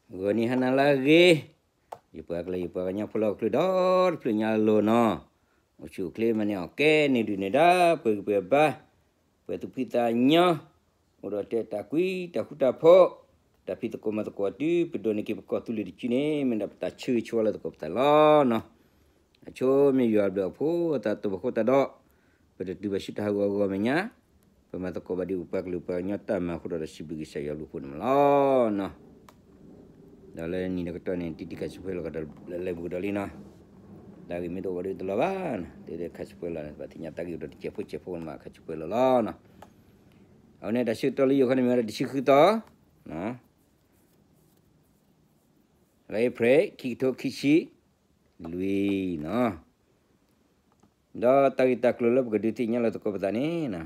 ဂီၤနံၤဟါနၤလၢအဂ့ၤ, ယပှၤကလုာ်ယပှၤကညီဖိလၢဟီၣ်ခိၣ်ချၢဒီတဖျၢၣ်ညါအလိၤနီၤ, အိၣ်ဆူၣ်အိၣ်ချ့မၤန့ၢ်အီၣ်ကဲန့ၢ်ဒုၣ်န့ၢ်ဒါ ပှဲၤဂံၢ်ပှဲၤဘါ, ပှဲၤသူၣ်ဖှံသးညီ, အိၣ်ဒီးတဲတၢ်ကွံတၢ်ဃူတၢ်ဖိး, တၢ်ဖံးသကိးမၤသကိးတုၤ ပဒိးန့ၢ်က့ၤပကီၢ်သူလ့ၤတစုန့ၣ် မ့ၢ်ဒၣ်ပတၢ်ဆၢဂ့ၤဆၢဝါလၢသကိးပသးလီၤနီၤ. အဆိမ့ၢ်ယွၤအဘျုးအဖှိၣ်အသးတဘၣ်ဃိတၢ်ဒီး, ပတတုၤဘၣ်ဆူတၢ်ဟးဂီၤအဂီၢ်မဲာ်ညါ, ပမၤသကိးဘၣ်ဒ်ပပှၤကလုာ်ပှၤကညီတၢ်မၤအဃိဒီး စံးဘျုးကစၢ်ယွၤဘျုးဖှိၣ်န့ၣ်မးလီၤနီၤ. ဒီးလၢနံၤဒီးကတီၢ်န့ၣ် တံၤတံၤခါဆူၣ်ပှဲၤလီၤကဒီးလၢလၢပူၤကဒီးလံနီၤ, တၢ်ဂ့ၢ်မ့ၢ်တအိၣ်ဘၣ်ဒီးတလီၤဘၣ်နီၤ, တဲဒၣ်ခါဆူၣ်ပှဲၤလီၤန့ၣ် ဘၣ်သ့ၣ်ညါတၢ်ဂ့ၢ်ဒီးတစဲးဖိစဲးဖိမး ခါဆူၣ်ပှဲၤလီၤလီၤနီၤ. အဝဲန့ၣ်တၢ်ဆၢကတီၢ်လၢယိၤခီန့ၣ်မ့ၢ်ဝဲဒၣ်တဆံဃုသီ လါအ့ဖြ့ၣ် ခံကထိခံဆံလွံၢ်နီၤ. ဒီးတၢ်ဂ့ၢ်တၢ်ကျိၤလၢပကဒုးသ့ၣ်ညါလီၤသကိးပသးန့ၣ်,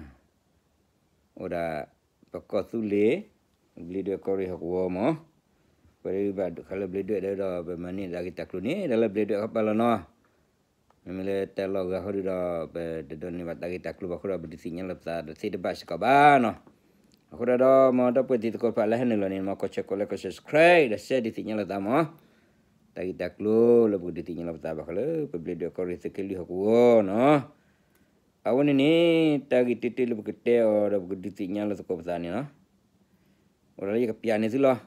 အိၣ်ဒၣ် ပကီၢ်သူလ့ၤ ဘျ့ဒွဲၣ်ကီၢ်ရ့ၣ်ဟီၣ်ကဝီၤမး, ပှၤဒုးဘၣ်ဃးလၢဘျ့ဒွဲၣ်ဒီး ပမၤန့ၢ်တၢ်ဂ့ၢ်တၢ်ကျိၤန့ၣ် ဒီးလၢဘျ့ဒွဲၣ်ခီပာ်လီၤနီၤ. မ့မ့ၢ်လၢတၢ်လီၢ်ဂၤဃီဒီး ပတဒိးန့ၢ်ဘၣ်တၢ်ဂ့ၢ်တၢ်ကျိၤဘၣ်ဃိဒီး ပဒုးသ့ၣ်ညါလီၤပသးဒီးသ့တဘၣ်စ့ၢ်ကီးဘၣ်နီၤ. အဃိဒီး ဒီးမ်ဒီပုၢ်ဝဲၢ်တံၤသကိးတဖၣ်လၢဟဲနုာ်လီၤန့ၣ် မ်ကီၢ်ဆၢကိးလၢကီၢ်ဆၢ subscribe ဒီး share ဒုးသ့ၣ်ညါလီၤသးမး, တၢ်ဂ့ၢ်တၢ်ကျိၤလၢပကဒုးသ့ၣ်ညါလီၤပသးဘၣ်ဃးလၢ ပဘျ့ဒွဲၣ်ကီၢ်ရ့ၣ်သုးက့လွံၢ်ဟီၣ်ကဝီၤနီၤ. အဝဲန့ၣ်န့ၣ် တၢ်ဂ့ၢ်တၢတၢလၢပကတဲအီၤဒီးပကဒုးသ့ၣ်ညါလီၤသကိးပသးန့ၣ်လီၤ. အိၣ်ဒီးလၢယကပျးန့ၢ်သုလီၤ,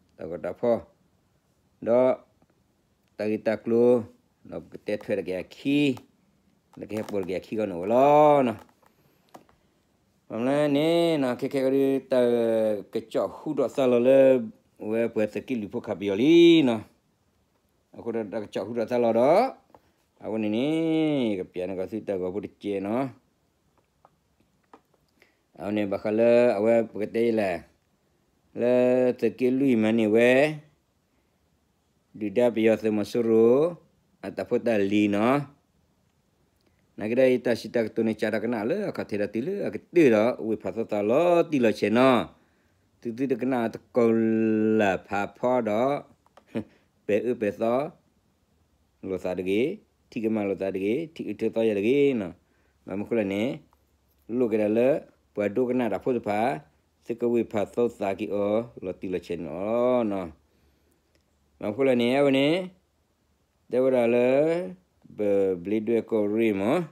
တၢ်ဂီၤတၢ်ဖီၣ်, ဒီး တၢ်ဂ့ၢ်တၢ်ကျိၤ, ဒီးပကတဲထွဲတက့ၢ်အခံ, လၢကဟဲပိာ်တက့ၢ်အခံဂီၢ်န့ၣ်ဝဲလီၤနီၤ. ဘၣ်မနုၤလဲၣ်န့ၣ် ခဲခဲကဒီး တၢ်ကစီၣ်ဟူထီၣ်သါလီၤလၢ ဝဲပှၤသုးက့လွံၢ်ဖိခးပယီၤလံနီၤ. အဃိဒီးတၢ်ကစီၣ်ဟူထီၣ်သါလီၤဒီး အဝဲန့ၣ်န့ၣ် ယကပျးန့ၢ်ကီးသုတၢ်ဂီၤဖိတကဲးနီၤ. အဝဲန့ၣ်ဘၣ်ဃးလၢအဝဲပကတဲယလဲၣ်, လၢသုးက့လွံၢ်မၤန့ၢ်ဝဲ ဒုၣ်ဒါပယီၤသုးမီၤစိရိၤ အတၢ်ဖိတၢ်လံၤနီၤ. နာ်က့ဒီးယတၢ်စံးတၢ်ကတိၤန့ၣ် ကးထီၣ်ကနၣ်လၢအခီၣ်ထံးဒီးတုၤလၢအကတၢၢ်ဒီး ဝ့ၢ်ဖးသီသးလီၤတံၢ်လီၤဆဲးနီၤ. သုသုတကနၣ်တကိးလၢ်ဖးဖီဒီး ပဲၤအၢပဲၤသီ လိာ်သးတဂ့ၤ, ထံၣ်ကမၣ်လိာ်သးတဂ့ၤ, ထံၣ်အုးထၢသီယၤတဂ့ၤနီၤ. ဘၣ်မနုၤဃိလဲၣ်န့ၣ် လိၣ်က့ၤဒၣ်လၢ ပှၤဒိကနၣ်တၢ်ဖိတဖၣ် သုကဝ့ၢ်ဖးသီသးက့ၤအီၤ လီၤတံၢ်လီၤဆဲးန့ၣ်လီၤနီၤ. ဘၣ်မနုၤဃိလဲၣ်န့ၣ် အဝဲန့ၣ် တဲဝဲဒၣ်လၢ ပဘျ့ဒွဲၣ်ကီၢ်ရ့ၣ်မး,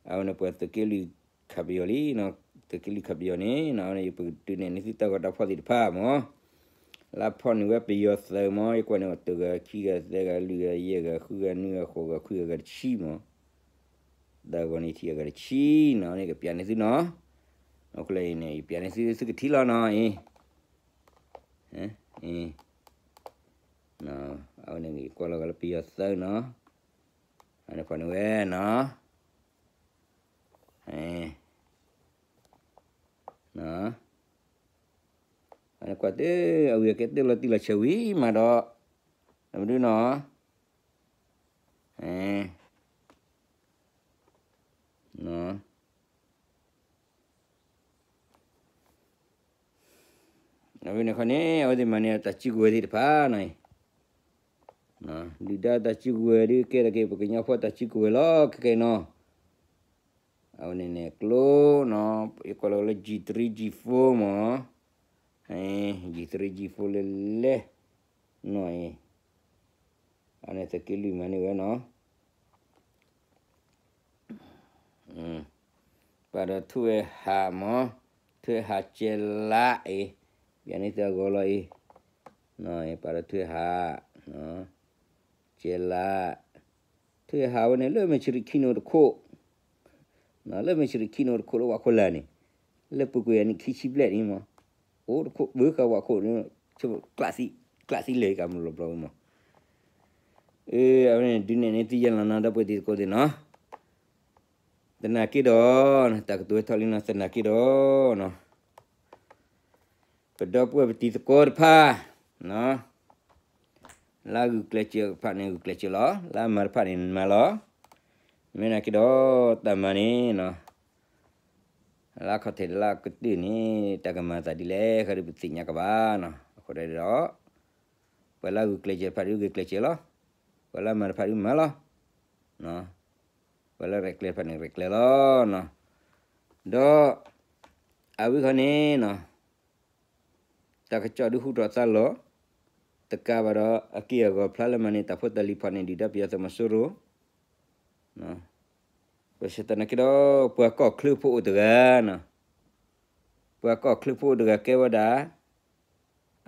အဝဲန့ၣ်ပှၤသုးက့လွံၢ်ခးပယီၤလံ, သုးက့လွံၢ်ခးပယီၤန့ၣ် အဝဲန့ၣ် ယပကဒုးနဲၣ်န့ၢ်သုတၢ်ဂီၤတၢ်ဖီၣ်သ့ၣ်တဖၣ်မး, လၢဖီၣ်န့ၢ်ဝဲပယီၤသုးမး ယကွၢ်န့ၣ် တဂၤ ခံဂၤ သၢဂၤ လွံၢ်ဂၤ ယဲၢ်ဂၤ ဃုဂၤ နွံဂၤ ဃိးဂၤ ခွံဂၤ ဂၤတဆံမး, တၢ်ဂီၤန့ၣ်ထံၣ်အဂၤတဆံနီၤ န့ၣ်ကပျးန့ၢ်သုနီၤ, အဃိလဲၣ်အံၤန့ၣ် ယပျးန့ၢ်သု သုကထံၣ်လီၤနီၤအံၤ အဝဲန့ၣ်ကွၢ်လီၤဂာ်လၢပယီၤသုးနီၤ, အန့ၣ်ဖီၣ်န့ၢ်ဝဲနီၤ, အန့ၣ်ကွၢ်တၢ် အဝံၤအကဲတၢ်လီၤတံၢ်လီၤဆဲးဝံၤမးဒီး, အမဒုနီၤ, အဝဲန့ၣ်ခီန့ၣ် အဝဲသ့ၣ်မၤန့ၢ်တၢ်စုကဝဲၤသ့ၣ်တဖၣ်နီၤအံၤ, ဒုၣ်ဒါတၢ်စုကဝဲၤဒုးကဲထီၣ်က့ၤ ပကညီဖိတၢ်စုကဝဲၤလီၤ ခဲကဲနီၤ, အဝဲန့ၣ်န့ၣ်ကျိနီၤ, ယကွၢ်လီၤလၢ G three G four မး, G three G four လဲၣ်လဲၣ်, နီၤအံၤ, အန့ၣ်သုးက့လွံၢ်မၤန့ၢ်ဝဲနီၤ ပာ်ဒီးထွဲဟးမး, ထွဲဟးကဲလးအံၤ, ယၤန့ၣ်သုအဂီၤလီၤအံၤ, ပာ်ဒီးထွဲဟး, ကဲလး, ထွဲဟးဝဲန့ၣ် လၢမဲၢ်ဆရံခံနိတခိၣ်, လၢမဲၢ်ဆရံခံနိတခိၣ်လၢဝးခိၣ်လာ်န့ၣ်, လၢပူၤကွံာ်အနံၣ်ခံဆံဘျဲၣ်န့ၣ်မး, အိၣ်တခိၣ်ဘၣ်ဃးဝးခိၣ်န့ၣ်, ကျးသံလဲၤကမၤလီၤဘျီဝဲမး အဝဲန့ၣ် ဒုးနဲၣ်န့ၢ်သုယဲၢ်လီၤနီၤ ဒီပုၢ်ဝဲၢ်တံၤသကိးသ့ၣ်နီၤ, သနာ်က့ဒီး, တၢ်ကတိၤဝဲထီၣ်လံနီၤ သနာ်က့ဒီး, ပဒီပုၢ်ဝဲၢ်ပတံၤသကိးတဖၣ်, လၢဂုာ်ကျဲးစၢးတဖၣ်န့ၣ်ဂုာ်ကျဲးစၢးလီၤ, လၢမၤတဖၣ်န့ၣ်မၤလီၤ, မ့ၢ်သနာ်က့ဒီး, တၢ်မၤန့ၣ် လၢအခီၣ်ထံးဒီးလၢအကတၢၢ်န့ၣ် တၢ်ကမၤသးဒ်လဲၣ် ဃီဒုးပသ့ၣ်ညါကဘၣ်နီၤ, အဃိဒီး, ပှၤလၢဂုာ်ကျဲးစၢးတဖၣ်ဒုးဂုာ်ကျဲးစၢးလီၤ, ပှၤလၢမၤတဖၣ်ဒုးမၤလီၤ, ပှၤလၢရဲၣ်ကျဲၤတဖၣ်န့ၣ်ရဲၣ်ကျဲၤလီၤ, ဒီး, အဝဲခီန့ၣ်နီၤ တၢ်ကစီၣ်ဒုးဟူထီၣ်သါလီၤ, တကးဘၣ်ဒီး အက့ၢ်အဂီၤဖျါလၢမၤန့ၢ်တၢ်ဖိတၢ်လံၤဖီၣ်န့ၢ်ဒုၣ်ဒါပယီၤသုးမီၤစိရိၤ, ပစံးတၢ်နာ်က့ဒီး ပှၤကီၢ်ချၢဖိအိၣ်တဂၤနီၤ, ပှၤကီၢ်ချၢဖိအိၣ်တဂၤကဲဝဲဒၣ်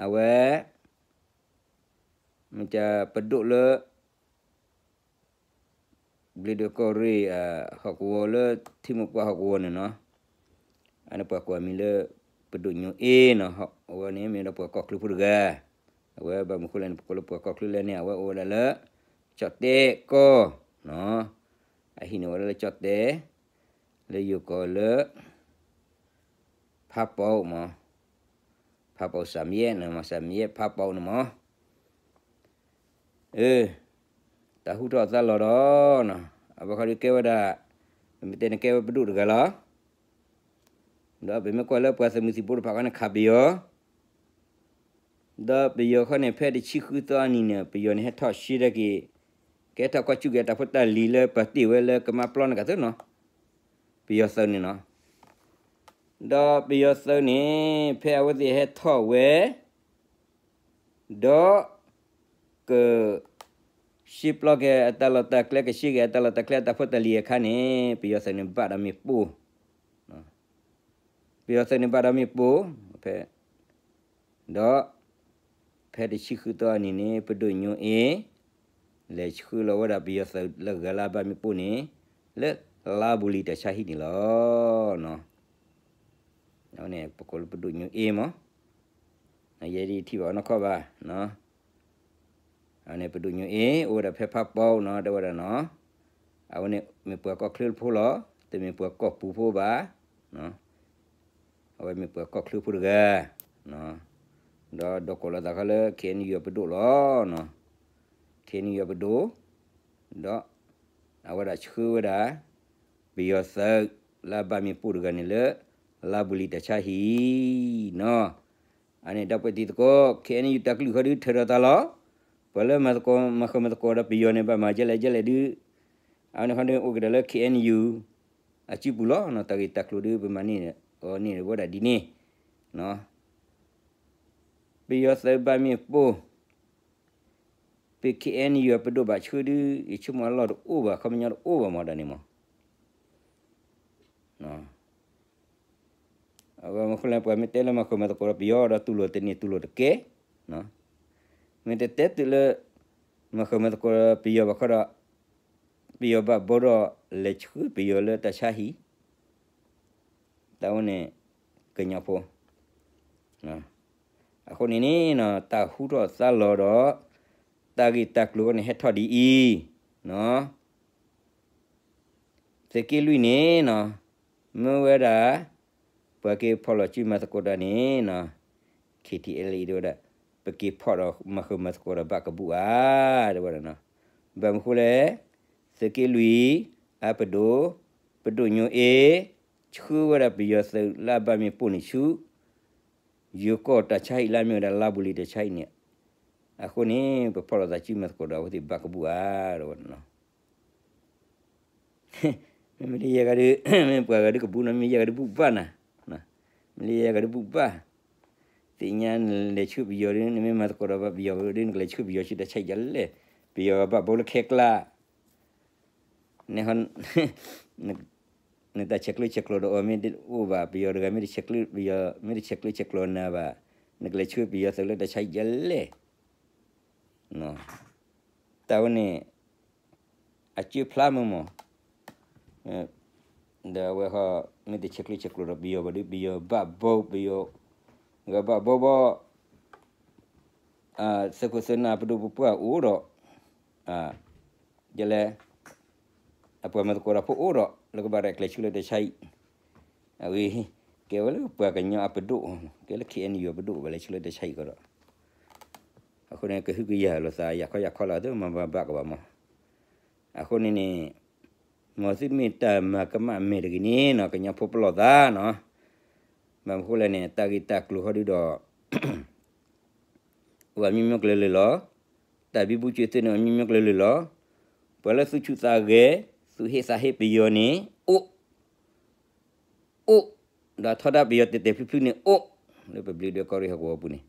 အဝဲ မ့ၢ်တၢ်ပဒိၣ်လၢ ဘျ့းဒွဲၣ်ကီၢ်ရ့ၣ် ဟီၣ်ကဝီၤလၢ ထံမိၢ်ပှၢ်ဟီၣ်ကဝီၤန့ၣ်နီၤ, အန့ၣ်ပှၤကိးအမံၤလၢ ပဒိၣ်ညိၣ်အ့နီၤ, အဝဲန့ၣ်မ့ၢ်ဒီးပှၤကီၢ်ချၢဖိတဂၤ, အဝဲဘၣ်မနုၤဃိလဲၣ်န့ၣ် ပကိးလၢပှၤကီၢ်ချၢလဲၣ်န့ၣ် အဝဲအိၣ်ဝဲဒၣ်လၢ ကၠီၣ်တဲၣ်ကီၢ်နီၤ, အဟံၣ်န့ၣ်အိၣ်ဝဲဒၣ်လၢကၠီၣ်တဲၣ်, လၢယိၤကီၢ်လၢ ဖးပိာ်မး, ဖးပိာ်စၢ်မံယဲၢ်န့ၣ်မး, စၢ်မံယဲၢ်ဖးပိာ်န့ၣ်မး, အၢ တၢ်ဟူထီၣ်သါလီၤဒီး အဝဲခီဒုးကဲဝဲဒၣ် ပမ့ၢ်တဲန့ၣ်ကဲဝဲပဒိၣ်တဂၤလီၤ, ဒီးပမ့ၢ်ကွၢ်လၢပှၤသုးမုၢ်သံၣ်ဘိတဖၣ်ခီန့ၣ်ခးပယီၤ ဒီးပယီၤခီန့ၣ် ဖဲတဆံဃုသီအနံၤန့ၣ် ပယီၤန့ၣ်ဟဲထီၣ်ရှဲဒၣ်က့ၤ ကဲထီၣ်ကွၢ်စူၣ်က့ၤအတၢ်ဖိတၢ်လံၤလၢပှၤတ့ၢ်ဝဲလၢကမါပျီန့ၣ်ကသုနီၤ, ပယီၤသုးန့ၣ်နီၤ, ဒီးပယီၤသုးန့ၣ် ဖဲအဝဲသ့ၣ်ဟဲထီၣ်ဝဲ ဒီး က ရှဲပျီက့ၤအတၢ်လီၢ်တၢ်ကျဲ ကရှဲက့ၤအတၢ်လီၢ်တၢ်ကျဲအတၢ်ဖိတၢ်လံၤအခါန့ၣ် ပယီၤသုးန့ၣ်ဘၣ်ဒီးမ့ၣ်ပိၢ်, ပယီၤသုးန့ၣ်ဘၣ်ဒီးမ့ၣ်ပိၢ်, ဖဲ ဒီး ဖဲတဆံဃုသီအနံၤန့ၣ် ပဒိၣ်ညိၣ်အ့ လဲၤဆှၢလီၤဝဲဒၣ်ပယီၤသုးလၢဂၤလၢအဘၣ်မ့ၣ်ပိၢ်န့ၣ် လၢလါဘူးလံၤတၢ်ဆါဟံၣ်န့ၣ်လီၤ. အဝဲန့ၣ် ပကိးလၢပဒိၣ်ညိၣ်အ့မး, ယဲဒၣ်ထံၣ်ဘၣ်အီၤနီၢ်ခီဘၣ် အဝဲန့ၣ်ပဒိၣ်ညိၣ်အ့ အိၣ်ဝဲဒၣ်ဖဲဖးပိာ်နီၤ တဲဝဲဒၣ်နီၤ, အဝဲန့ၣ်မ့ၢ်ပှၤကီၢ်ချၢဖိလီၤ, တမ့ၢ်ပှၤကီၢ်ပူၤဖိဘၣ်, အဝဲမ့ၢ်ပှၤကီၢ်ချၢဖိတဂၤ, ဒီးဒိးကိးလီၤသးခီလၢ ခ့ၣ်အဲၣ်ယူၣ် အပဒိၣ်လီၤ, ခ့ၣ်အဲၣ်ယူၣ် အပဒိၣ်, ဒီး အဝဲဒၣ်ဆှၢဝဲဒၣ် ပယီၤသုးလၢအဘၣ်မ့ၣ်ပိၢ်တဂၤန့ၣ်လၢ လါဘူးလံၤတၢ်ဆါဟံၣ်နီၤ, အန့ၣ်ဒီပုၢ်ဝဲၢ်တံၤသကိး ခ့ၣ်အဲၣ်ယူၣ် တၢ်ကလုၢ်ခီဒုးထၢထီၣ်သးလီၤ, ပှၤလၢမၤသကိးမၤဃၢၤမၤသကိးဒီးပယီၤန့ၣ် ဘၣ်မၤကဲလဲၣ်ကဲလဲၣ်ဒုး, အဝဲန့ၣ်ခီဒုးအိၣ်ကဒီးလၢ ခ့ၣ်အဲၣ်ယူၣ် အစုပူၤလီၤ, တၢ်ဂ့ၢ်တၢ်ကျိၤဒုး ပမၤန့ၢ်အီၤန့ၢ်ဝဲဒၣ်ဒ်န့ၣ်, ပယီၤသုးဘၣ်မ့ၣ်ပိၢ် ပ ခ့ၣ်အဲၣ်ယူၣ် အပဒိၣ်ဘၣ်ဆှၢဒုး ယဆိကမိၣ်အလီၢ်တအိၣ်ဘၣ် ခီပညီတအိၣ်ဘၣ်မးဒ်န့ၣ်မး, အဝဲမနုၤဃိလဲၣ် ပှၤမ့ၢ်တဲလၢမၤဃၢၤမၤသကိးဒီးပယီၤဒီးတူၢ်လိာ်တန့ၢ်တူၢ်လိာ်တကဲ, မ့ၢ်တတဲတုၤလၢ မၤဃၢၤမၤသကိးဒီးပယီၤဘၣ်ဃီဒီး ပယီၤဘၣ်ဘီဒီး လဲၤဆှၢပယီၤလၢတၢ်ဆါဟံၣ် တၢ်ဝဲန့ၣ် ကညီဖိ, အဃိန့ၣ်န့ၣ် တၢ်ဟူထီၣ်သါလီၤဒီး တၢ်ဂ့ၢ်တၢ်ကျိၤန့ၣ်ဟဲထီၣ်ဒ်အံၤ, သုးက့လွံၢ်န့ၣ် မ့ၢ်ဝဲဒၣ် ပှၤက့ၤဖီၣ်လီၤစုမၤသကိးတၢ်န့ၣ် ခ့ၣ်ထံၣ်အဲလံ တဲဝဲဒၣ် ပက့ၤဖီၣ်ဒီးမၤဃၢၤမၤသကိးဒီးဘၣ်ကဘူၣ်ဧါ တဲဝဲဒၣ်, ဘၣ်မနုၤဃိလဲၣ်, သုးက့လွံၢ် အပဒိၣ် ပဒိၣ်ညိၣ်အ့ ဆှၢဝဲဒၣ်ပယီၤသုးလၢအဘၣ်မ့ၣ်ပိၢ်န့ၣ်ဆူ ယိၤကီၢ်တၢ်ဆါဟံၣ်လၢအမ့ၢ်ဝဲဒၣ်လါဘူးလံၤတၢ်ဆါဟံၣ်န့ၣ်, အဃိန့ၣ် ပဖီၣ်လိာ်သးစုမၤသကိးဒီးအဝဲသ့ၣ်ဘၣ်ကဘူၣ်ဧါ တဲဝဲဒၣ် မ့မ့ၢ်လၢယဲဂၤဒုး မ့ၢ်ပှၤဂၤဒုးကဘူၣ်နီၤ မ့ၢ်ယဲဂၤဒုးဘူၣ်ဘၣ်နၤ, မ့ၢ်လၢယဲဂၤဒုးဘူၣ်ဘၣ်, သ့ၣ်ညါနလဲၤဆှၢပယီၤဒုး နမ့ၢ်မၤသကိးဒီးပယီၤဒုး နကလဲၤဆှၢပယီၤဆူတၢ်ဆါဟံၣ်ဒ်လဲၣ်, ပယီၤဘၣ်ဘီလၢခဲကျါ န နတၢ်ဆဲးကျၢဆဲးကျိးဒီးအီၤမ့ၢ်တအိၣ်ဘၣ် ပယီၤတဂၤမ့ၢ်တဆဲးကျၢ ပယီၤမ့ၢ်တဆဲးကျၢဆဲးကျိးနၤဘၣ်, နကလဲၤဆှၢပယီၤသုးလၢတၢ်ဆါဟံၣ်ဒ်လဲၣ်, တၢ်ဝဲန့ၣ် အစၢဖျါမးမး, ဒီးအဝဲဃီ မ့ၢ်တဆဲးကျၢဆဲးကျိးဒီးပယီၤဘၣ်ဒုး ပယီၤဘၣ်ဘီ ပယီၤ ဂၤဘၣ်ဘီဘီ သုးခိၣ်သုးနၢ်ပဒိၣ်ပပှၢ်အိၣ်ဒီး ဒ်လဲၣ် အပှၤမၤသကိးတၢ်ဖိအိၣ်ဒီး လၢကဘၣ်ရဲၣ်ကျဲၤဆူလၢတၢ်ဆါဟံၣ်, အဝဲ ကဲဝဲလၢပှၤကညီအပဒိၣ်, ကဲလၢ ခ့ၣ်အဲၣ်ယူၣ် အပဒိၣ် ဘၣ်လဲၤဆူလၢတၢ်ဆါဟံၣ်ကီးဒီး, အဃိန့ၣ် ကဟုကယာ်လိာ်သး ယၤခီယၤခီလီၤ သုမၤဘၣ်ကဘၣ်မး, အဃိန့ၣ်န့ၣ် မ်သုတမ့ၢ်တၢ်မၤကမၣ်မဲာ်တဂ့ၤန့ၣ်နီၤ ကညီဖိပလီၢ်သးနီၤ, ဘၣ်မနုၤဃိလဲၣ်န့ၣ် တၢ်ဂ့ၢ်တၢ်ကျိၤဟီဒုဒီး အိၣ်အမျိုးမျိုးကျဲၤလၢာ်လီၤ, တၢ်ဘံဘူစၢၤသုးန့ၣ် အမျိုးမျိုးကျဲၤလၢာ်လီၤ, ပှၤလၢသူၣ်ဆူၣ်သးဂဲၤ သူၣ်ဟ့သးဟ့ပယီၤန့ၣ် အိၣ်, အိၣ်, ဒီးထီဒါပယီၤတဲာ်တဲာ်ဖျုးဖျုးန့ၣ်အိၣ်, လၢပဘျ့းဒွဲၣ်ကီၢ်ရ့ၣ်ဟီၣ်ကဝီၤပူၤန့ၣ်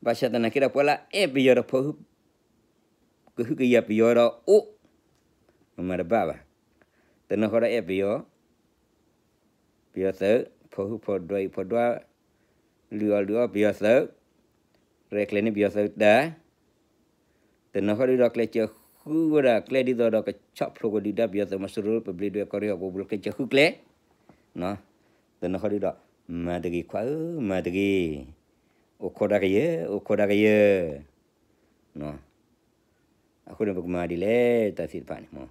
ဘၣ်ဆၣ်သနာ်က့ဒီး ပှၤလၢအဲၣ်ပယီၤဒီးဖီၣ်ဟု ကဟုကယာ်ပယီၤဒီးအိၣ်, မမၤတဘၣ်ဘၣ်. တနီၤဃီဒီးအဲၣ်ပယီၤ, ပယီၤသုး, ဖီၣ်ဟုဖီၣ်ဒွးအံၤဖီၣ်ဒွး, လုၢ်အီၣ်လုၢ်အီပယီၤသုး, ရဲၣ်ကျဲၤန့ၢ်ပယီၤသုးတၢ်, တနီၤဃီဒုဒီးကျဲးစၢးဃုဝဲဒၣ်ကျဲဒ်သိးဒီးကဆီၣ်ဖျိးကဒုၣ်ဒါပယီၤသုးမီၤစိရိၤလၢပဘျ့ဒွဲၣ်ကီၢ်ရ့ၣ်ဟီၣ်ကဝီၤပူၤလၢကျဲးစၢးဃုကျဲ, တနီၤဃီဒုဒီး, မၤတဂ့ၤခွါဧၢ, မၤတဂ့ၤ, အိၣ်ခိးဒၣ်ကယဲၢ်, အိၣ်ခိးဒၣ်ကယဲၢ်, အဃိန့ၣ်ပကမၤဒ်လဲၣ်တၢ်သ့ၣ်တဖၣ်န့ၣ်မ့ၢ်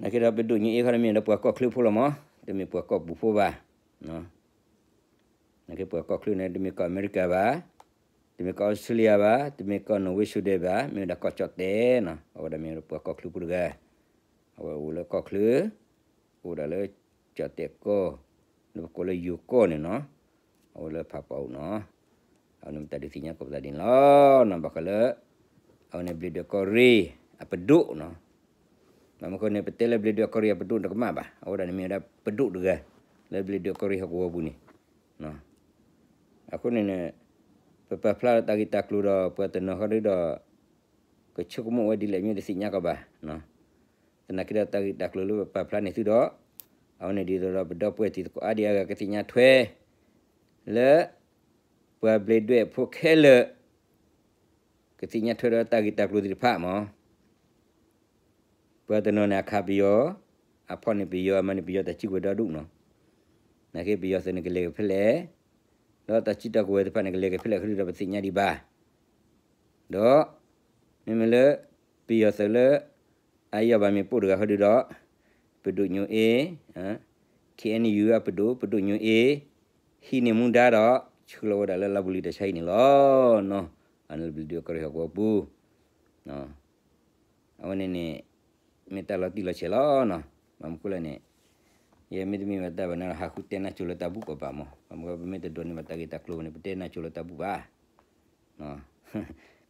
နာ်က့ဒီးပဒိၣ်ညိၣ်အ့ခီဒီး မ့ၢ်ဝဲဒၣ်ပှၤကီၢ်ချၢဖိလီၤမး, တမ့ၢ်ပှၤကီၢ်ပူၤဖိဘၣ်. နာ်က့ပှၤကီၢ်ချၢန့ၣ် တမ့ၢ်ကီၢ်အမဲရကၤဘၣ်, တမ့ၢ်ကီၢ်အီစထြ့လယါဘၣ်, တမ့ၢ်ကီၢ်နီၣ်ဝ့ၡိဒဲးဘၣ်, မ့ၢ်ဝဲဒၣ်ကီၢ်ကၠီၣ်တဲာ်နီၤ, အဝဲဒၣ်မ့ၢ်ဝဲဒၣ်ပှၤကီၢ်ချၢဖိတဂၤ, အဝဲအိၣ်လၢကီၢ်ချၢ, အိၣ်ဒၣ်လၢကၠီၣ်တဲာ်ကီၢ်, လၢပကိးလၢယိၤကီၢ်န့ၣ်နီၤ, အဝဲလၢဖးပာ်အိၣ်နီၤ, အဝဲန့ၣ်မ့ၢ်တၢ်ဒုးသ့ၣ်ညါကိးပသးဒ်န့ၣ်လီၤနီၤ, ဘၣ်ဃးလၢ အဝဲန့ၣ်ဘျ့ဒွဲၣ်ကီၢ်ရ့ၣ်အပဒိၣ်နီၤ, ဘၣ်မနုၤအဃိန့ၣ် ပတဲလၢဘျ့ဒွဲၣ်ကီၢ်ရ့ၣ်အပဒိၣ်တကမၣ်ဘၣ်, အဝဲဒၣ်န့ၣ်မ့ၢ်ဝဲဒၣ်ပဒိၣ်တဂၤ, လၢဘျ့ဒွဲၣ်ကီၢ်ရ့ၣ်ဟီၣ်ကဝီၤပူၤန့ၣ်, အဃိန့ၣ်န့ၣ်, ပပာ်ဖျါလၢတၢ်ဂ့ၢ်တၢ်ကျိၤဒီး ပှၤတနီၤဃီဒုဒီး, ကဆိကမိၣ်ဝဲဒ်လဲၣ်မ့ၢ်တသ့ၣ်ညါကီးဘၣ်, သနာ်က့ဒီးတၢ်ဂ့ၢ်တၢ်ကျိၤလၢပပာ်ဖျါန့ၢ်သုဒီး, အဝဲန့ၣ်ဒ်သိးဒီးပဒီပုၢ်ဝဲၢ်တံၤသကိးအါဒံအါဂၤကသ့ၣ်ညါထွဲ, လၢ ပှၤဘျ့ဒွဲၣ်ဖိခဲလၢာ် ကသ့ၣ်ညါထွဲဒီးတၢ်ဂ့ၢ်တၢ်ကျိၤသ့ၣ်တဖၣ်မး, ပှၤတနီၤန့ၣ်အခးပယီၤ, အဖီၣ်န့ၢ်ပယီၤ အမၤန့ၢ်ပယီၤတၢ်စုကဝဲၤဒီဒူၣ်နီၤ, နာ်က့ပယီၤသုးန့ၣ်ကလဲၤက့ၤဖဲလဲၣ်, ဒီးတၢ်စုတၢ်ကဝဲၤသ့ၣ်တဖၣ်န့ၣ် ကလဲၤက့ၤဖဲလဲၣ်ဃုာ်ဒီးပသ့ၣ်ညါဒံးဘၣ်, ဒီး မ့မ့ၢ်လၢ ပယီၤသုးလၢ အယီၢ်ဘၣ်မ့ၣ်ပိၢ်တဂၤဃီဒုဒီး, ပဒိၣ်ညိၣ်အ့, KNU အပဒိၣ် ပဒိၣ်ညိၣ်အ့, ဟံးန့ၢ်မူဒါဒီး ဆှၢလီၤဝဲဒၣ်လၢလီၢ်ပူၤလံၤတၢ်ဆါဟံၣ်န့ၣ်လီၤနီၤ, အန့ၣ်လၢဘျ့ဒွဲၣ်ကီၢ်ရ့ၣ်ဟီၣ်ကဝီၤပူၤ, အဝဲန့ၣ်န့ၣ် မ့ၢ်တၢ်လီၤတံၢ်လီၤဆဲးလီၤနီၤ, ဘၣ်မနုၤဃိလဲၣ်န့ၣ်, ယမ့တမ့ၢ်ဘၣ်တၢ်ဘၣ်န့ၣ် ဟးဃုတဲနၢ်ကၠိလၢတၢ်ဘူၣ်ကီးဘၣ်မး, ဘၣ်မနုၤဃိပမ့ၢ်တဒိးန့ၢ်ဘၣ်တၢ်ဂ့ၢ်တၢ်ကျိၤန့ၣ် ပတဲနၢ်ကၠိလၢတၢ်ဘူၣ်ဘၣ်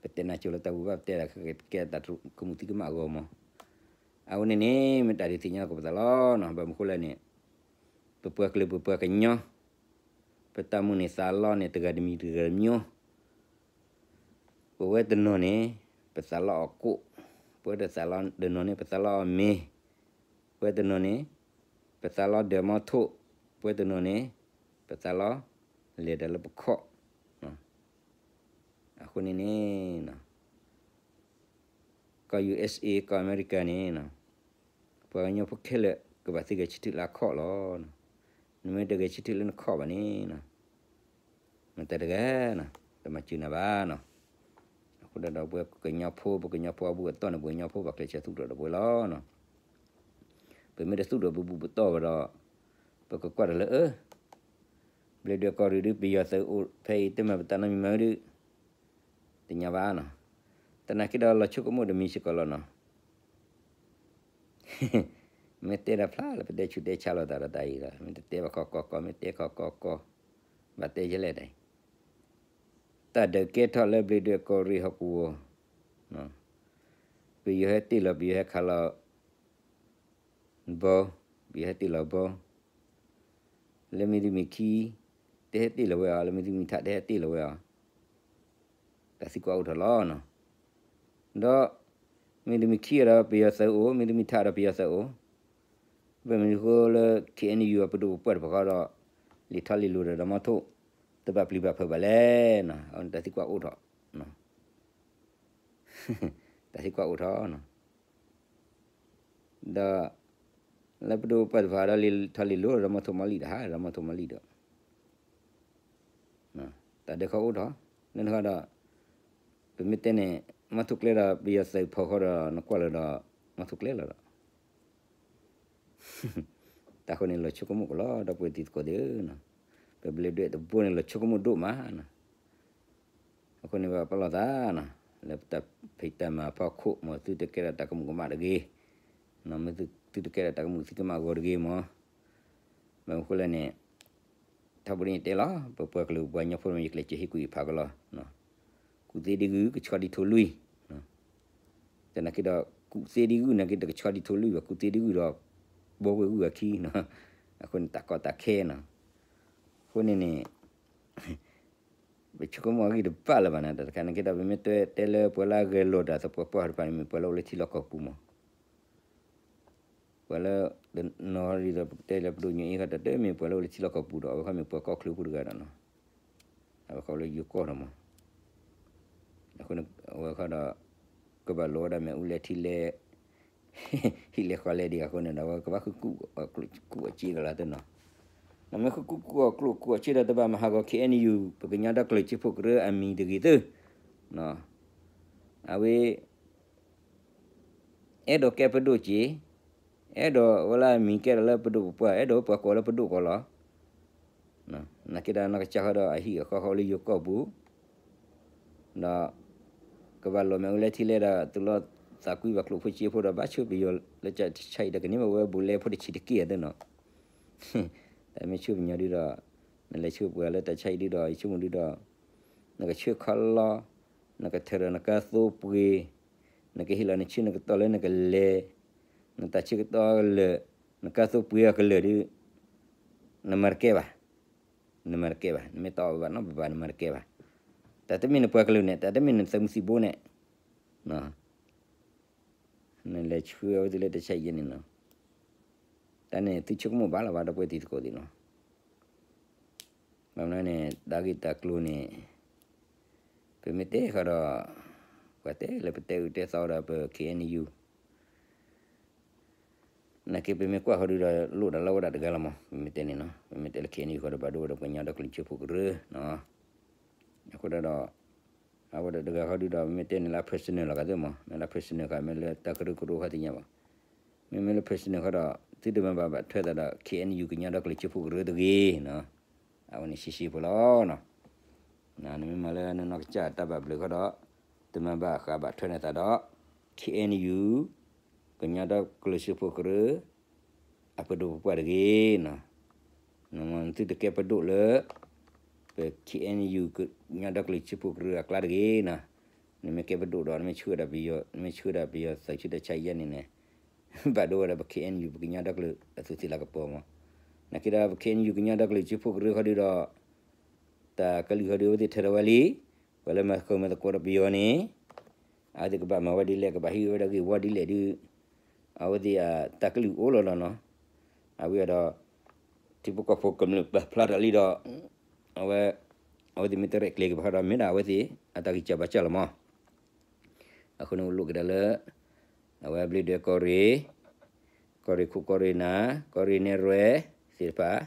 ပတဲနၢ်ကၠိလၢတၢ်ဘူၣ်ဘၣ် ပတဲဒၣ်ကဲတၢ်ကမူးသံကမၣ်အဂီၢ်မး, အဝဲန့ၣ်န့ၣ် မ့ၢ်တၢ်ဒုးသ့ၣ်ညါကိးပသးလီၤနီၤ, ဘၣ်မနုၤဃိလဲၣ်န့ၣ်, ပပှၤကလုာ်ပပှၤကညီ, ပတၢ်မုၢ်န့ၢ်သးလီန့ၣ်တဂၤတမံၤတဂၤတမံၤ, ပဝဲတနီၤန့ၣ် ပသးလီအီၤကိၣ်, ပဝဲတနီၤန့ၣ် ပသးလီအီၤမ့ၤ, ပဝဲတနီၤန့ၣ် ပသးလီဒၢးမီထိၣ်, ပဝဲတနီၤန့ၣ် ပသးလီလဲၤတၢ်လၢပခီၣ်, အဃိန့ၣ်န့ၣ် ကီၢ် ယူၢ်အ့ၣ်စ့ၣ် ကီၢ်အမဲရကၤန့ၣ်, ပှၤကညီဖိခဲလၢာ် ကဘၣ်သ့ဂဲၤဆၢထၢၣ်လၢအခီၣ်လီၤ. နမ့ၢ်တဂဲၤဆၢထၢၣ်လၢနခီၣ်ဘၣ်န့ၣ်, မတၤတဂၤ တမၤစၢၤနၤဘၣ်နီၤ. အဃိဒီးပဝဲကညီဖိ ပကညီဖိအဘူၣ်အတီၢ်န့ၣ် ပှၤကညီဖိဘၣ်ကျဲးစၢးသူၣ်ထီၣ်ဒီးပှၤလီၤ. ပမ့ၢ်တသူၣ်ထီၣ်ပဘူၣ်ပတီၢ်ဘၣ်ဒီး ပကကွၢ်တၢ်လၢအၢ ဘျ့ဒွဲၣ်ကီၢ်ရ့ၣ်ဒုး ပယီၤသုးအိၣ်ဖဲအံၤ တမ့ၢ်ပတၢ်နီတမံၤမးဒုး တသ့ၣ်ညါဘၣ်နီၤ. သနာ်က့ဒီးလီၤဆိကမိၣ်တမံၤစ့ၢ်ကီးလီၤနီၤ. မ့ၢ်တဲတၢ်ဖျါလၢပတဲဆူးတဲဆါလိာ်သးဒီးတၢ်အံၤဒီး မ့ၢ်တတဲဘၣ်ခီကီကီ မ့ၢ်တဲခီကီကီ ဘၣ်တဲယဲလဲၣ်တၢ်အံၤ တၢ်ဒုးကဲထီၣ်လၢဘျ့ဒွဲၣ်ကီၢ်ရ့ၣ်ဟီၣ်ကဝီၤ, ပယီၤဟဲတ့ၢ်လီၤ ပယီၤဟဲခးလီၤဘီ, ပယီၤဟဲတ့ၢ်လီၤဘီ, လၢမ့ၢ်သုမ့ၢ်ခံ တဟဲတ့ၢ်လီၤဝဲအီၤ, လၢမ့ၢ်သုမ့ၢ်ထး တဟဲတ့ၢ်လီၤဝဲအီၤ, တၢ်သံကွၢ်အိၣ်ထီၣ်လီၤနီၤ. ဒီး မ့ၢ်သုမ့ၢ်ခံဒီးပယီၤသုးအိၣ်, မ့ၢ်သုမ့ၢ်ထးဒီးပယီၤသုးအိၣ်, ဘၣ်မနုၤဃိလၢ ခ့ၣ်အဲၣ်ယူၣ် အပဒိၣ်ပပှၢ်တဖၣ်ဃီဒီး လံာ်ထီလံာ်လိၤဒီးဒီးမီထိၣ် တဘၣ်ပျံၤဘၣ်ဖုးဘၣ်လဲၣ်နီၤ. တၢ်သံကွၢ်အိၣ်ထီၣ်, တၢ်သံကွၢ်အိၣ်ထီၣ်နီၤ. ဒီး လၢပဒိၣ်ပပှၢ်တဖၣ်ဒီးလံာ်ထီလံာ်လိၤဒီးမီထိၣ်မီလံာ်ဒီး ဟးဒီးမီထိၣ်မီလံာ်ဒီး တၢ်ဒုးခီအိၣ်ထီၣ်, လၢနဃီဒီး ပမ့ၢ်တဲန့ၣ် မီထိၣ်ကျဲဒီးပယီၤသုးဖီၣ်ဃီဒီး နကွၢ်လၢၤဒီး မီထိၣ်ကျဲလီၤဒီး တၢ်ဃိန့ၣ်လီၤဆိကမိၣ်ကလီၤ ဒီပုၢ်ဝဲၢ်တံၤသကိးသ့ၣ်ဧၢ, ပဘျ့ဒွဲၣ်တဘိန့ၣ် လီၤဆိကမိၣ်ဒိၣ်မးနီၤ. အဃိန့ၣ် ပပာ်လီၤသးနီၤ လၢပတၢ်ဖံးတၢ်မၤအဖီခိၣ် မ်သုတကဲထီၣ်တၢ်ကမူးကမၣ်တဂ့ၤ, မ်သုတကဲထီၣ်တၢ်ကမူးသံကမၣ်အဂီၢ်တဂ့ၤမး. ဘၣ်မနုၤဃိလဲၣ်န့ၣ် ထီဘိန့ၣ်ယတဲလီၤ ပပှၤကလုာ်ပှၤကညီဖိန့ၣ် ယကျဲးစၢးဟ့ၣ်ကူၣ်ဟ့ၣ်ဖးကလီၤ. ကူၣ်သ့ဒံဂုၢ် ကဆှီဒံထိၣ်လွံၢ်, သနာ်က့ဒီး ကူၣ်သ့ဒံဂုၢ် နာ်က့တကဆှီဒံထိၣ်လွံၢ်ဘၣ် ကူၣ်သ့ဒံဂုၢ်ဒီး ဘီဝဲဂုၢ်အခံနီၤ. အဃိန့ၣ် တၢ်ကီတၢ်ခဲနီၤ. အဃိန့ၣ်န့ၣ် ဆိကမိၣ်အဂံၢ်တဘၣ်လၢၤဘၣ်န့ၣ် တၢ်တခါန့ၣ်က့ဒီး ပမ့ၢ်တဲတဲလၢပှၤလၢအဂဲၤလိာ်တၢ်သပှၢ်ပှၢ်တဖၣ်န့ၣ် မ့ၢ်ပှၤလၢအိၣ်လၢထံလီၢ်ကီၢ်ပူၤမး ပှၤလၢ နီၢ်ဒ်သိးပတဲလၢပဒိၣ်ညိၣ်အ့ၣ်ခီတၢ်တမ့ၢ်ပှၤလၢအိၣ်လၢထံလီၢ်ကီၢ်ပူၤဒီး အဝဲခီမ့ၢ်ပှၤကီၢ်ချၢဖိတဂၤဒီးနီၤ အဝဲခီလၢယိၤကီၢ်ဒီးမး အဃိန့ၣ် အဝဲခီဒီး ကဘၣ်လိာ်ဝဲဒၣ်မ့ၣ်အူလဲထံလဲ ဟံၣ်လဲဃီလဲဒံးအဃိန့ၣ်ဒီး အဝဲကဘၣ်ဃုကူၣ်အကျိၣ်ကူၣ်အစ့ကလီၤသ့နီၤ နမ့ၢ်ဃုကူၣ်ကူၣ်အကျိၣ်ကူၣ်အစ့ဒီး တဘၣ်မၤဟးဂီၤ ခ့ၣ်အဲၣ်ယူၣ် ပကညီဒီကလုာ်စၢဖှိၣ်ကရၢအမံၤတဂ့ၤသု အဝဲ အဲၣ်ဒိးကဲပဒိၣ်က့ၤ, အဲၣ်ဒိးဝဲလၢအမံၤကဲဒီးလၢပဒိၣ်ပပှၢ် အဲၣ်ဒိးပှၤကိးလၢပဒိၣ်ကီးလီၤ. နာ်က့ဒီးနီၢ်ကစၢ်ဃီဒီးအဟံၣ်အဃီဃီလၢယိၤကီၢ်ပူၤ, ဒီး ကဘၣ်လိာ်မ့ၣ်အူလဲထံလဲဒီး သူၣ်လီသးကွံဘၣ်ကျိၣ်ဖိစ့ဖိဒီး ဘၣ်ဆၢပယီၤလၢတၢ်ဆါအံၤဒီး ကန့ၢ်ဘၣ်ဝဲဘူးလဲဖိတဆံးတက့ၢ်အသ့နီၤ. တၢ်မ့ၢ်ဆၢပယီၤဒုဒီး နလဲၤဆၢပှၤလၢတၢ်ဆါအံၤဒုဒီး ယဆိကမိၣ်ဒုဒီး နကဆၢခီလီ နကထၢဒီးနကါသိပှ့ၤ, နကဟ့ၣ်လီၤနဆၢနကတီၢ်လၢနကလဲၤ, နတၢ်ဆၢကတီၢ်လၢာ်, နကါသိပှ့ၤအကလၢာ်ဒု, နမၤတကဲဘၣ်, နမၤတကဲဘၣ်, နမ့ၢ်တအီၣ်ဘၣ်နီတဘျီဘၣ် နမၤတကဲဘၣ်. တၢ်တမ့ၢ်နပှၤကလုာ်န့ၣ် တၢ်တမ့ၢ်နသုးမုၢ်သံၣ်ဘိန့ၣ် နလဲၤဆှၢအဝဲသ့ၣ်လၢတၢ်ဆါအံၤယဲန့ၣ်နီၤ. တၢ်န့ၣ်သုဆိကမိၣ်ဘၣ်လီၤဘၣ် ဒီပုၢ်ဝဲၢ်တံၤသကိးသ့ၣ်နီၤ. ဘၣ်မနုၤန့ၣ် တၢ်ဂ့ၢ်တၢ်ကျိၤန့ၣ် ပမ့ၢ်တဲဃီဒီး ပှၤတဲလၢပတဲအုးတဲသီဒီးပ ခ့ၣ်အဲၣ်ယူၣ် နာ်က့ပမ့ၢ်ကွၢ်ဃီဒုဒီး လိၣ်ဒီးလၢဝဲဒၣ်တဂၤလီၤမး ပမ့ၢ်တဲန့ၣ်နီၤ. ပမ့ၢ်တဲလၢ ခ့ၣ်အဲၣ်ယူၣ် ဃီဒီး ဘၣ်ဒိဝဲဒီးပှၤကညီဒီကလုာ်စၢဖှိၣ်ကရၢ အဃိဒီး အဝဲဒၣ်တဂၤဃီဒုဒီး ပမ့ၢ်တဲန့ၣ်လၢအ personal လီၤဂာ်သ့ၣ်မး မ့ၢ်လၢ personal ဃီ မ့ၢ်လၢတၢ်ကရၢကရိဃီသ့ၣ်ညါဘၣ်. မ့မ့ၢ်လၢ personal ဃီဒီး သုတမၤဘၣ်ဘၣ်ထွဲသးဒီး ခ့ၣ်အဲၣ်ယူၣ် ကညီဒီကလုာ်စၢဖှိၣ်ကရၢတဂ့ၤနီၤ. အဝဲန့ၣ်ရှဲရှဲဖိလီၤနီၤ. နမ့ၢ်မၤလၢနနီၢ်ကစၢ်တၢ်ဘၣ်ဘျုးဃီဒီး တမၤဘၣ်ဃးဘၣ်ထွဲန့ၢ်သးဒီး ခ့ၣ်အဲၣ်ယူၣ် ကညီဒီကလုာ်စၢဖှိၣ်ကရၢ အပဒိၣ်ပပှၢ်တဂ့ၤနီၤ. နသုတကဲပဒိၣ်လၢ ပ ခ့ၣ်အဲၣ်ယူၣ် ကညီဒီကလုာ်စၢဖှိၣ်ကရၢအကျါတဂ့ၤနီၤ. နမ့ၢ်ကဲပဒိၣ်ဒီး နမ့ၢ်ဆှၢဒၣ်ပယီၤ နမ့ၢ်ဆှၢဒၣ်ပယီၤသုးဆူတၢ်ဆါအံၤယဲန့ၣ်န့ၣ် ဘၣ်ဒိဝဲဒီးပ ခ့ၣ်အဲၣ်ယူၣ် ပကညီဒီကလုာ်အသူးသ့ၣ်လၤကပီၤမး. နာ်က့ဒီး ပ ခ့ၣ်အဲၣ်ယူၣ် ကညီဒီကလုာ်စၢဖှိၣ်ကရၢဃီဒုဒီး တၢ်ကလုၢ်ဃီဒုအဝဲသ့ၣ်ထၢထီၣ်ဝဲလံ. ပှၤလၢမၤဃုာ်မၤသကိးဒီးပယီၤန့ၣ် အဝဲသ့ၣ်ကဘၣ်မၤဝဲဒ်လဲၣ် ကဘၣ်ဟံးဝဲဒၣ်ဂ့ၢ်ဝီဒ်လဲၣ်ဒု အဝဲသ့ၣ်အတၢ်ကလုၢ်အိၣ်လီၤလီၤနီၤ. အဝဲဒီး ထံဖိကီၢ်ဖိကမျၢၢ်ပာ်ဖျါထီၣ်လံဒီး အဝဲ အဝဲသ့ၣ်မ့ၢ်တရဲၣ်ကျဲၤက့ၤဘၣ်ဃီဒီး မ့ၢ်ဒၣ်အဝဲသ့ၣ်အတၢ်ဂံၢ်စၢ်ဘါစၢ်လီၤမး. အဃိန့ၣ်အိၣ်လိာ်က့ၤဒၣ်လၢ အဝဲဘျ့ဒွဲၣ်ကီၢ်ရ့ၣ်, ကီၢ်ရ့ၣ်ခိၣ်ကီၢ်ရ့ၣ်နၢ် ကီၢ်ရ့ၣ်နဲၣ်ရွဲၣ်သ့ၣ်တဖၣ်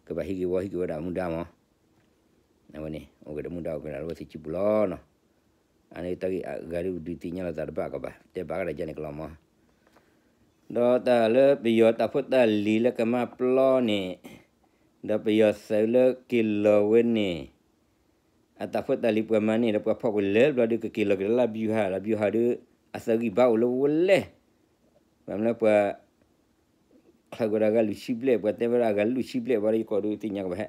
ကဘၣ်ဟံးက့ၤဝီဟံးက့ၤဝဲဒၣ်အမူဒါမး. အဝဲန့ၣ် အိၣ်က့ၤဒီးမူဒါအိၣ်က့ၤဒၣ်လၢအဝဲသ့ၣ်စုပူၤလီၤနီၤ. အန့ၣ်တၢ်ဂ့ၢ်အဂၤဒုပဒုးသ့ၣ်ညါလိာ်သးတဘၣ်ကဘၣ် တဲဘၣ်ကဒီးယဲန့ၣ်ကလီၤမး. ဒီးတၢ်လၢပယီၤတၢ်ဖိတၢ်လံၤလၢကမၤပျီန့ၣ် ဒီးပယီၤသုးလၢက့ၤလီၤဝဲန့ၣ် အတၢ်ဖိတၢ်လံၤပှၤမၤန့ၣ်ဒီးပှၤဖီၣ်ကွံာ်လၢပျီဒု ကက့ၤလီၤက့ၤလၢ ဗျူဟာ လီၤ ဗျူဟာ ဒု အသၢဂံၢ်ဘါအိၣ်လၢဝဲလဲၣ်. ဘၣ်မနုၤလၢပှၤ ချၢးကဒီးအဂၤလွံၢ်ဆံဘျဲၣ် ပှၤတဲဝဲဒၣ်အဂၤလွံၢ်ဆံဘျဲၣ် ဘၣ်ဒီးယကိးဒုသ့ၣ်ညါကဘၣ်ဟဲ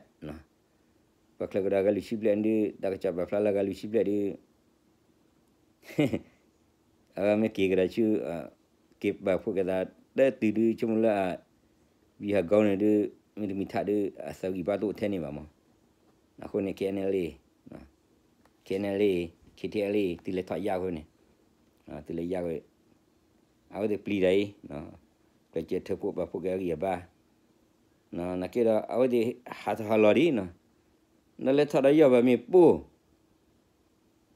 ပှၤချၢးကဒီးအဂၤလွံၢ်ဆံဘျဲၣ်ဒု တၢ်ကစီၣ်ပာ်ဖျါလၢအဂၤလွံၢ်ဆံဘျဲၣ်ဒု အဝဲမ့ၢ်က့ၤကဒီးဆူ က့ၤပာ်ဖှိၣ်က့ၤသး တတုၤဒု ဆိကမိၣ်လၢအ ဗျူဟာကုန်းန့ၣ်ဒု မ့တမ့ၢ်ထးဒု အသၢဂံၢ်ဘါတအိၣ်ထဲန့ၣ်ဘၣ်မး. အဃိန့ၣ် KNLA, KNLA, KTLA သုလဲၤထီၣ်ယါဝဲန့ၣ်, သုလဲၤယါဝဲ, အဝဲသ့ၣ်ပျံၤတၢ်အံၤ, ကျဲးစၢးထၢဖှိၣ်ပာ်ဖှိၣ်က့ၤအဂံၢ်အဘါ, နာ်က့ဒီး အဝဲသ့ၣ်ဟးထီၣ်ဟးလီၤဒ်နီၤ, ဒီးလဲၤထီၣ်ဒီးယီၢ်ဘၣ်မ့ၣ်ပိၢ်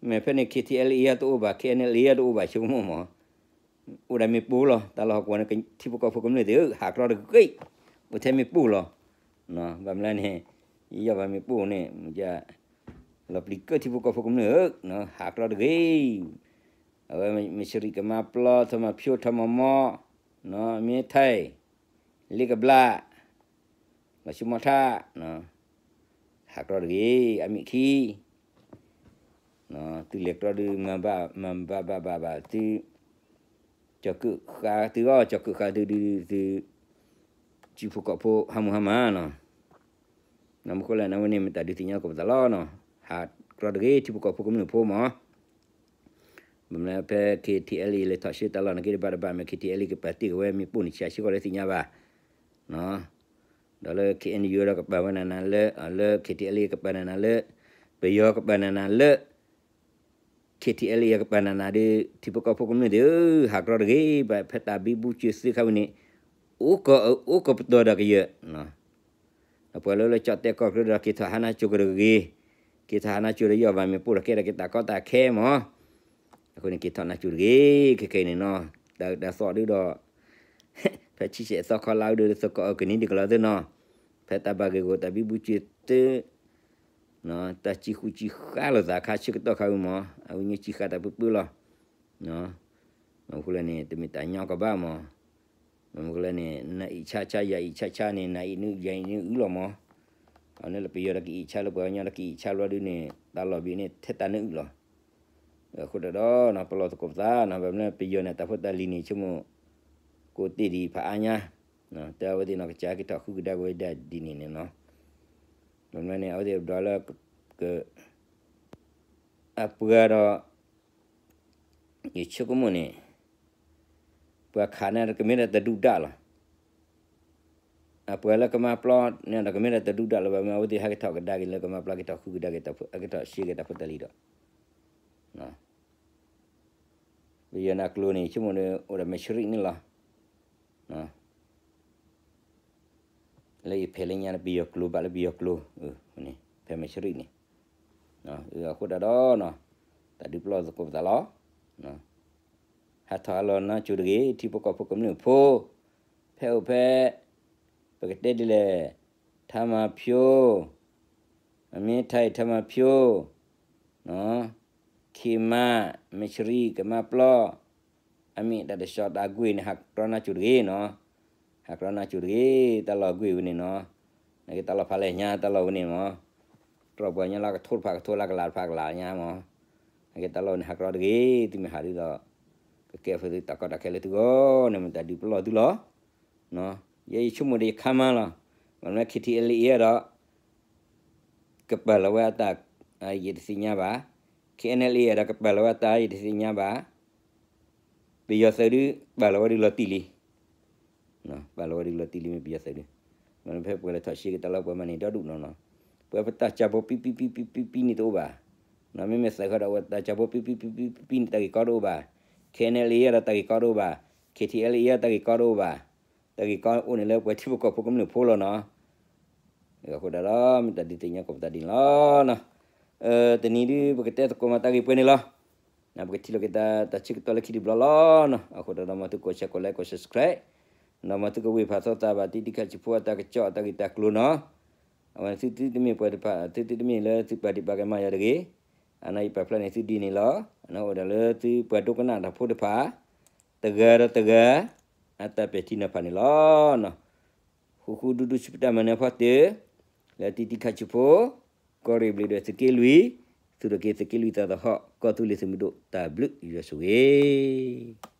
မ့ၢ်ဖဲန့ၣ် KTLA တအိၣ်ဘၣ် KNLA တအိၣ်ဘၣ် ဆိကမိၣ်မး, အိၣ်ဒၣ်မ့ၣ်ပိၢ်လီၤ. တၢ်လီၢ်ဟီၣ်ကဝီၤန့ၣ် ထံဖိကီၢ်ဖိကမျၢၢ်သ့ၣ်ဧၢ ဟးကြီတဂ့ၤ, အိၣ်ထဲမ့ၣ်ပိၢ်လီၤ. ဘၣ်မနုၤလဲၣ်န့ၣ် ယယီၢ်ဘၣ်မ့ၣ်ပိၢ်န့ၣ် လီၤပျံၤကၢထံဖိကီၢ်ဖိကမျၢၢ်ဧၢ, ဟးကြီတဂ့ၤ. အဝဲမ့ၢ်စရံးကမါပျီ ထီၣ်မၤဖၠိ ထီၣ်မၤမီ မ့ၢ်ထဲ လ့ကဘျၣ် လီၤဆူမီထါ, ဟးကြီတဂ့ၤ အမ့ၢ်ခံ, သုလဲၤကြီဒု မၤဘၣ်မၤဘၣ်ဘၣ်ဘၣ်ဘၣ်သု, ကၠီၤကုးဃာ်သုအီၤ ကၠီၤကုးဃာ်သုဒုသု, ထံဖိကီၢ်ဖိဟါမူဟါမၢ်နီၤ. မူခိၣ်လၢနဝဲန့ၣ် မ့ၢ်တၢ်ဒုးသ့ၣ်ညါကိးပသးလီၤနီၤ, ဟးကြီတဂ့ၤ ထံဖိကီၢ်ဖိကမျၢၢ်ဖိမး. ဘၣ်မနုၤဖဲ KTLA လဲၤထီၣ်ဆှၢတၢ်လီၢ်နာ်က့တဘၣ်တဘၣ် မ့ၢ် KTLA ကပာ်တ့ၢ်က့ၤဝဲမ့ၣ်ပိၢ်န့ၣ် ဆံးဆံးကီးလၢသ့ၣ်ညါဘၣ်, ဒီးလၢ KNU ဒီးကပာ်ဝဲနၤနၤလၢ လၢ KTLA ကပာ်နၤနၤလၢ ပယီၤကပာ်နးနးလၢ KTLA ကပာ်နးနးဒီး ထံဖိကီၢ်ဖိကမျၢၢ်သ့ၣ်ဧၢ, ဟးကြီတဂ့ၤ, ဘၣ်ဖဲတၢ်ဘံဘူစၢၤသုခါဝံၤန့ၣ် အိၣ်ကီၢ် အိၣ်ကီၢ်ပတီၢ်ဒီးကယၢၢ်, ဒီးပှၤလၢလၢကၠီၣ်တဲာ်ကီၢ်ချၢဒီး က့ၤထီၣ်ဟါနါစိၤကဒီးတဂ့ၤ, က့ၤထီၣ်ဟါနါစိၤဒီးယီၢ်ဘၣ်မ့ၢ်ပိၢ်ထီၣ်ကဲထီၣ်က့ၤတၢ်ကီတၢ်ခဲမး, အဃိန့ၣ် က့ၤထီၣ်နါစိၤတဂ့ၤ, ခဲကနံၣ်အံၤနီၤ, တၢ်အုၣ်တၢ်သီဒုဒီး ဖဲဆံဆဲးသီခီလါအုဒီး သကိးအၢကနံၤဒ်ကလီၤသ့ၣ်နီၤ, ဖဲတၢ်ဘၣ်ဂ့ၢ်ဂီၢ်တၢ်ဘံဘူစၢၤသု တၢ်စံဃူစံဃါလိာ်သးခါဆၢကတီၢ်ခါဝံၤမး, အဝဲညါစံဃါတၢ်ပၢပၢလီၤ. မ့ၢ်မနုၤလဲၣ်န့ၣ် တမ့ၢ်တၢ်ညီကဘၣ်မး, မ့ၢ်မနုၤလဲၣ်န့ၣ် နအံၣ်ဆါဆါ ယၤအံၣ်ဆါဆါန့ၣ် နအံၣ်နအုၣ် ယၤအံၣ်နအုၣ်လီၤမး, အန့ၣ်လၢပယီၤဒီးကအံၣ်ဆါလၢပှၤကညီဒီးကအံၣ်ဆါလီၤဒုန့ၣ် တၢ်လီၢ်ဘ့ၣ်န့ၣ် ထဲတၢ်နအုၣ်လီၤ. အဃိဒီးနီၤ ပလီၢ်သကိးပသးနီၤ, ဘၣ်မနုၤပယီၤန့ၣ် တၢ်ဖိတၢ်လံၤန့ၣ် ဆိကမိၣ် ကိးတ့ၢ်ဒံးဖးအါညါ, တဲအဝဲသ့ၣ်နီၤ ကစၢ်က့ၤထီၣ်ဃုကဒါက့ၤဝဲဒၣ်ဒ်န့ၣ်န့ၣ်နီၤ, ဘၣ်မနုၤန့ၣ် အဝဲသ့ၣ်ဘျီလၢ အပှၤဒီး ယဆိကမိၣ်န့ၣ် ပှၤခးန့ၣ်တကမ့ၢ်ဒီးတဒူၣ်ဒၣ်လီၤ. အပှၤလၢကမၤပျီန့ၣ်ဒီးကမ့ၢ်ဒီးတဒူၣ်ဒၣ်လီၤ, ဘၣ်မနုၤအဝဲသ့ၣ်ဟဲက့ၤထီၣ်ကဒါက့ၤလၢကမၤပျီ က့ၤထီၣ်ဃုကဒါက့ၤ က့ၤထီၣ်ရှဲက့ၤတၢ်ဖိတၢ်လံၤဒီး ပယီၤန့ၣ်အကျိၤန့ၣ် ဆိကမိၣ်ဒီး အိၣ်ဒီးမဲာ်ဆရံးန့ၣ်လီၤ. လၢယဖဲးလၢညါန့ၣ် ပယီၤကျိၤဘၣ်လၢပယီၤကျိၤ, ဖဲမဲာ်ဆရံးန့ၣ်, အဃိဒၣ်ဒီးနီၤ, တၢ်ဒုးပလီၢ်သကိးပသးလီၤ. ဟးထီၣ်ဟးလီၤနါစိၤတဂ့ၤ ထံဖိကီၢ်ဖိကမျၢၢ်ဖိ, ဖဲအိၣ်ဖဲ ပကတဲဒ်လဲၣ်, ထါမၤဖၠိ, အမ့ၢ်ထါအံၤထါမၤဖၠိ, ခ့မါ, မဲာ်ဆရံး ကမၤပျီ, အမ့ၢ်တၢ်တဆီတၢ်အကွ့ၢ်န့ၣ် ဟးကြီနါစိၤတဂ့ၤနီၤ, ဟးကြီနါစိၤတဂ့ၤ တၢ်လီၢ်အကွ့ၢ်ဝဲန့ၣ်နီၤ, နာ်က့တၢ်လီၢ်ဖးလဲၢ်ညါတၢ်လီၢ်ဝဲန့ၣ်မး, တြီၢ်ပှၤကညီလၢကထိတဖၣ်ကထိ လၢကလးတဖၣ်ကလးညါမး, နာ်က့တၢ်လီၢ်န့ၣ် ဟးကြီတဂ့ၤ သုမ့ၢ်ဟးဒုးဒီး ကကဲဖိသုတၢ်ကီတၢ်ခဲလၢသုဂီၢ်န့ၣ် မ့ၢ်တၢ်ဒုးပလီၢ်သုလီၤ. ယဲယဆိကမိၣ်ဒီးယခါမါလီၤ, မ့ၢ်မ့ၢ် KTLA ဒီး ကပာ်လီၤဝဲအတၢ်, ယတသ့ၣ်ညါဘၣ်, KNLA ဒီးကပာ်လီၤဝဲအတၢ် ယတသ့ၣ်ညါဘၣ်, ပယီၤသုးဒုး ပာ်လီၤဝဲဒုးလီၤတံၢ်လံ, ပာ်လီၤဝဲဒုးလီၤတံၢ်လံ မ့ၢ်ပယီၤသုးဒုး, မ့ၢ်ဖဲပှၤလဲၤထီၣ်ရှဲက့ၤတၢ်လီၢ်ပှၤမၤန့ၣ်ဒီဒူၣ်နီၤနီၤ, ပှၤပတၢ်စၢ်ဘီပံပံပံပံပံပံန့ၣ်တအိၣ်ဘၣ်, မ့မ့ၢ်သုးဃီဒီးဝဲတၢ်စၢ်ဘီပံပံပံပံပံပံန့ၣ် တၢ်ဂ့ၢ်ကီတအိၣ်ဘၣ်, KNLA ဒီးတၢ်ဂ့ၢ်ကီတအိၣ်ဘၣ်, KTLA ဒီးတၢ်ဂ့ၢ်ကီတအိၣ်ဘၣ်, တၢ်ဂ့ၢ်ကီအိၣ်န့ၣ်လၢပှၤထံဖိကီၢ်ဖိကမျၢၢ်ဖိလီၤနီၤ. အဃိဒၣ်ဒီး မ့ၢ်တၢ်ဒုးသ့ၣ်ညါကိးပသးဒ်န့ၣ်လီၤ. တနံၤဒုး ပကတဲသကိးမၤတၢ်ဂ့ၢ်ပှဲၤန့ၣ်လီၤ. ပကထံၣ်လိာ်က့ၤတၢ်ဆၢကတီၢ်လၢခံတဘျီလီၤ. အဃိဒၣ်ဒီး မ်သုကိး share ကိး like ကိး subscribe, ဒီးမ်သုကဝ့ၢ်ဖးသီသးဘၣ် တံတံခါဆံးဖိအတၢ်ကစီၣ် အတၢ်ဂ့ၢ်တၢ်ကျိၤနီၤ. အဝဲန့ၣ်သုသုတမ့ၢ်ပှၤတဖၣ် သုသုတမ့ၢ်လၢသုပာ်ဒံးပာ်ကမၣ်ယၤတဂ့ၤ. အန့ၣ်ယပာ်ဖျါန့ၢ်သုဒ်န့ၣ်လီၤ. အန့ၣ်အိၣ်ဒီးလၢသုပှၤဒိကနၣ်တၢ်ဖိတဖၣ် တဂၤဒီးတဂၤ အတၢ်ပဲာ်ထံနီၤဖးန့ၣ်လီၤ. ဃူဃူဒူဒူဆူပတၢ်မၤနၢၤဖီတၢၢ် လၢတံတံခါဆံးဖိ ကီၢ်ရ့ၣ်ဘျ့းဒီးသုးက့လွံၢ်, သူၣ်ထီၣ်က့ၤသုးက့လွံၢ်သးသဟီၣ် ကီၢ်သူလ့ၤသုးမုၢ်ဒိၣ် တၢ်ဘျုးယွၤဆိၣ်ဂ့ၤ.